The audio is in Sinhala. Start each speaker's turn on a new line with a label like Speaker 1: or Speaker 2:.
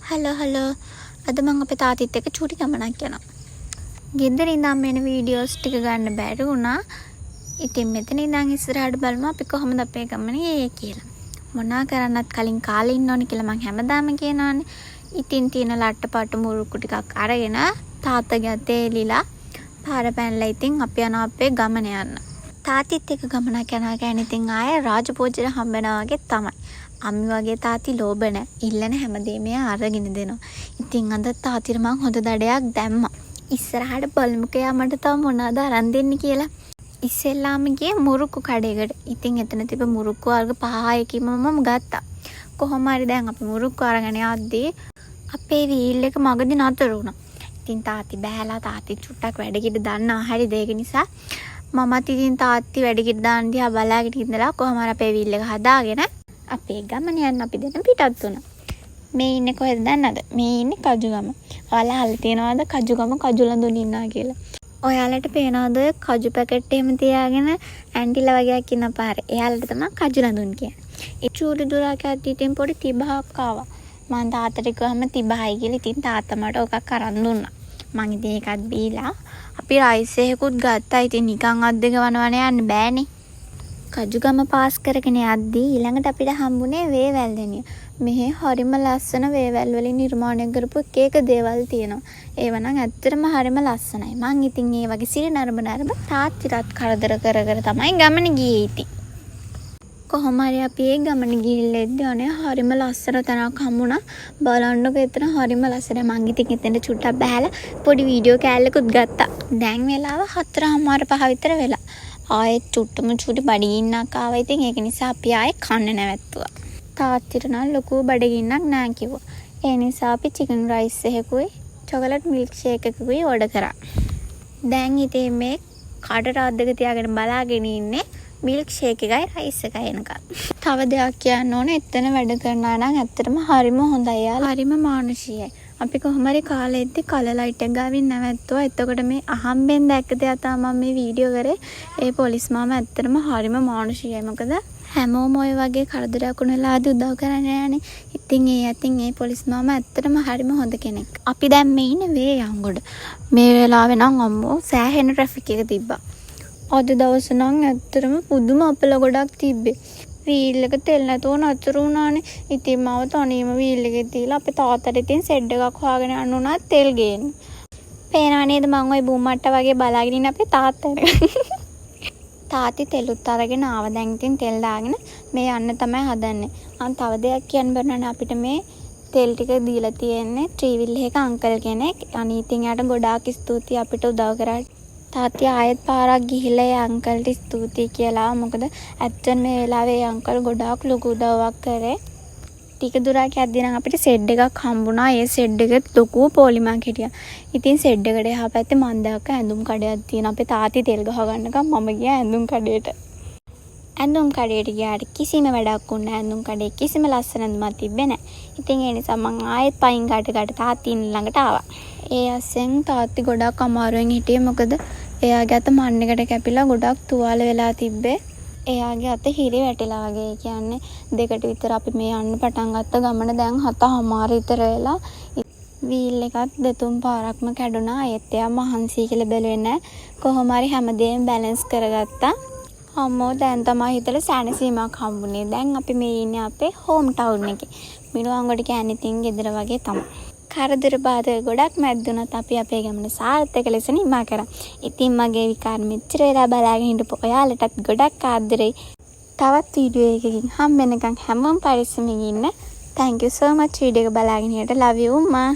Speaker 1: හලෝ හලෝ, අද මං අපේ තාත්තිත් එක්ක චූටි ගමනක් යනවා. ගෙදර ඉඳන් එන වීඩියෝස් ටික ගන්න බැරි වුණා. ඉතින් මෙතන ඉඳන් ඉස්සරහට බලමු අපි කොහොමද අපේ ගමන ගියේ කියලා. මොනා කරන්නත් කලින් කාලේ ඉන්න ඕනේ කියලා මං හැමදාම කියනවනේ. ඉතින් තියෙන ලට්ට පට්ට මුරුක්කු ටිකක් අරගෙන තාත්තගේ අතේ එලිලා පාර පැනලා ඉතින් අපි යනවා අපේ ගමන යන්න. තාත්තිත් එක්ක ගමනක් යනවා කියන්නේ ඉතින් ආයේ රාජපූජන හම්බ වෙනවා වගේ තමයි. අම්මි වගේ තාත්ති ලෝභ නෑ. ඉල්ලන හැමදේම එයා අරගෙන දෙනවා. ඉතින් අද තාත්තිට මං හොඳ දඩයක් දැම්මා. ඉස්සරහට බලමුකෝ එයා මට තව මොනවද අරන් දෙන්නේ කියලා. ඉස්සෙල්ලාම ගියේ මුරුක්කු කඩේකට. ඉතින් එතන තිබ්බ මුරුක්කු වර්ග පහ හයකින්ම මම ගත්තා. කොහොම හරි දැන් අපි මුරුක්කු අරගෙන යද්දී අපේ වීල් එක මගදී නතර වුණා. ඉතින් තාත්ති බැහැලා, තාත්ති චුට්ටක් වැඩ කිඩ දන්නවා, හරිද? ඒක නිසා මමත් ඉතින් තාත්ති වැඩ කිඩ දාන දිහා බලාගෙන ඉඳලා කොහොම හරි අපේ වීල් එක හදාගෙන අපේ ගමන යන්න අපි දෙන්න පිටත් වුණා. මේ ඉන්නේ කොහෙද දන්නවද? මේ ඉන්නේ කජුගම. ඔයාලා අහලා තියෙනවද කජුගම කජු ළඳුන් ඉන්නවා කියලා? ඔයාලට පේනවද ඔය කජු පැකට් එහෙම තියාගෙන ඇන්ටිලා වගේක් ඉන්න පාරේ? එයාලට තමයි කජු ළඳුන් කියන්නේ. ඒ චූටි දුරක් යද්දි ඉතින් පොඩි තිබහක් ආවා. මං තාත්තට කිව්වහම තිබහයි කියලා. ඉතින් තාත්තා මට ඕකක් අරන් දුන්නා. මං ඉතින් ඒකත් බීලා අපි රයිස් එකකුත් ගත්තා. ඉතින් නිකන් අත් දෙක වනවන යන්න බෑනේ. කජුගම පාස් කරගෙන යද්දී ඊළඟට අපිට හම්බුනේ වේවැල්දෙනිය. මෙහෙ හරිම ලස්සන වේවැල් වලින් නිර්මාණය කරපු එක එක දේවල් තියෙනවා. ඒවා නම් ඇත්තටම හරිම ලස්සනයි. මං ඉතින් ඒ වගේ සිරි නරඹ නරඹ තාත්තිටත් කරදර කර කර තමයි ගමන ගියේ ඉතින්. කොහොම හරි අපි ඒ ගමන ගිහිල්ලා එද්දි අනේ හරිම ලස්සන තැනක් හම්බුණා. බලන්නකෝ, එතන හරිම ලස්සනයි. මං ඉතින් එතනට චුට්ටක් බහැලා පොඩි වීඩියෝ කෑල්ලකුත් ගත්තා. දැන් වෙලාව 4:30 5 විතර වෙලා. ආයෙත් චුට්ටම චුටි බඩගින්නක් ආවා. ඉතින් ඒක නිසා අපි ආයෙ කන්න නැවැත්තුවා. තාත්තිට නම් ලොකු බඩගින්නක් නෑ කිව්වා. ඒ නිසා අපි චිකන් රයිස් එකකුයි චොකලට් මිල්ක් ෂේක් එකකුයි ඕඩර් කරා. දැන් ඉතින් මේ කටට අත් දෙක තියාගෙන බලාගෙන ඉන්නේ මිල්ක් ෂේක් එකයි රයිස් එකයි එනකන්. තව දෙයක් කියන්න ඕනේ, එතන වැඩ කරන අය නම් ඇත්තටම හරිම හොඳයි. එයාලා හරිම මානුෂීයයි. අපි කොහොම හරි කාලේ එද්දි කලර් ලයිට් එක ගාවින් නැවැත්තුවා. එතකොට මේ අහම්බෙන් දැක්ක දෙයක් තමයි මම මේ වීඩියෝ කරේ. ඒ පොලිස් මාමා ඇත්තටම හරිම මානුෂීයයි. මොකද හැමෝම ඔය වගේ කරදරයක් වුණ වෙලාවදී උදව් කරන්නේ නෑනේ. ඉතින් ඒ අතින් ඒ පොලිස් මාමා ඇත්තටම හරිම හොඳ කෙනෙක්. අපි දැන් මේ ඉන්නේ වේයන්ගොඩ. මේ වෙලාවේ නම් අම්මෝ සෑහෙන ට්‍රැෆික් එක තිබ්බා. අද දවස නම් ඇත්තටම පුදුම අපල ගොඩක් තිබ්බේ. වීල් එක තෙල් නැතුව නතර වුණානේ. ඉතින් මාව තනියම වීල් එකේ තියලා අපේ තාත්තට ඉතින් සෙඩ් එකක් හොයාගෙන යන්න වුණා තෙල් ගේන්න. පේනව නේද මං ඔය බුම්මට්ට වගේ බලාගෙන ඉන්න අපේ තාත්තා එනකන්. තාත්ති තෙලුත් අරගෙන ආවා. දැන් ඉතින් තෙල් දාගෙන මේ යන්න තමයි හදන්නේ. අන් තව දෙයක් කියන්න බැරුණානේ, අපිට මේ තෙල් ටික දීලා තියෙන්නේ ත්‍රීවිල් එකක අංකල් කෙනෙක්. අනේ ඉතින් එයාට ගොඩාක් ස්තුතියි අපිට උදව් කරාට. තාත්ති ආයෙත් පාරක් ගිහිල්ලා ඒ අංකල්ට ස්තුතියි කියලා ආවා. මොකද ඇත්තටම මේ වෙලාවේ ඒ අංකල් ගොඩාක් ලොකු උදව්වක් කරේ. ටික දුරක් යද්දි නම් අපිට සෙඩ් එකක් හම්බුණා. ඒ සෙඩ් එකෙත් ලොකු පොලිමක් හිටියා. ඉතින් සෙඩ් එකට එහා පැත්තේ මං දැක්ක ඇඳුම් කඩයක් තියෙනවා. අපේ තාත්ති තෙල් ගහ ගන්නකම් මම ගියා ඇඳුම් කඩේට. ඇඳුම් කඩේට ගියාට කිසිම වැඩක් වුණේ නෑ. ඇඳුම් කඩේ කිසිම ලස්සන ඇඳුමක් තිබ්බේ නෑ. ඉතින් ඒ නිසා මං ආයෙත් පයින් ගැට ගැට තාත්ති ඉන්න ළඟට ආවා. ඒ අස්සෙන් තාත්ති ගොඩක් අමාරුවෙන් හිටියේ. මොකද එයාගේ අත මණ් එකට කැපිලා ගොඩක් තුවාල වෙලා තිබ්බේ. එයාගේ අත හිරි වැටිලා වගේ. ඒ කියන්නේ 2ට විතර අපි මේ යන්න පටන් ගත්ත ගමන දැන් 7:30 විතර වෙලා. වීල් එකත් දෙතුන් පාරක්ම කැඩුනා. ඒත් එයා මහන්සියි කියලා බැලුවේ නෑ. කොහොම හරි හැමදේම බැලන්ස් කරගත්තා. අම්මෝ, දැන් තමයි හිතට සැනසීමක් හම්බුනේ. දැන් අපි මේ ඉන්නේ අපේ හෝම් ටවුන් එකේ. මිනුවන්ගොඩ කියන්නේ ඉතින් ගෙදර වගේ තමයි. කරදර බාධක ගොඩක් මැද්ද වුණත් අපි අපේ ගමන සාර්ථක ලෙස නිමා කරා. ඉතින් මගේ විකාර මෙච්චර වෙලා බලාගෙන හිටපු ඔයාලටත් ගොඩක් ආදරෙයි. තවත් වීඩියෝ එකකින් හම්බ වෙනකන් හැමෝම පරිස්සමින් ඉන්න. Thank you so much video එක බලාගෙන හිටියට. Love you උම්මා.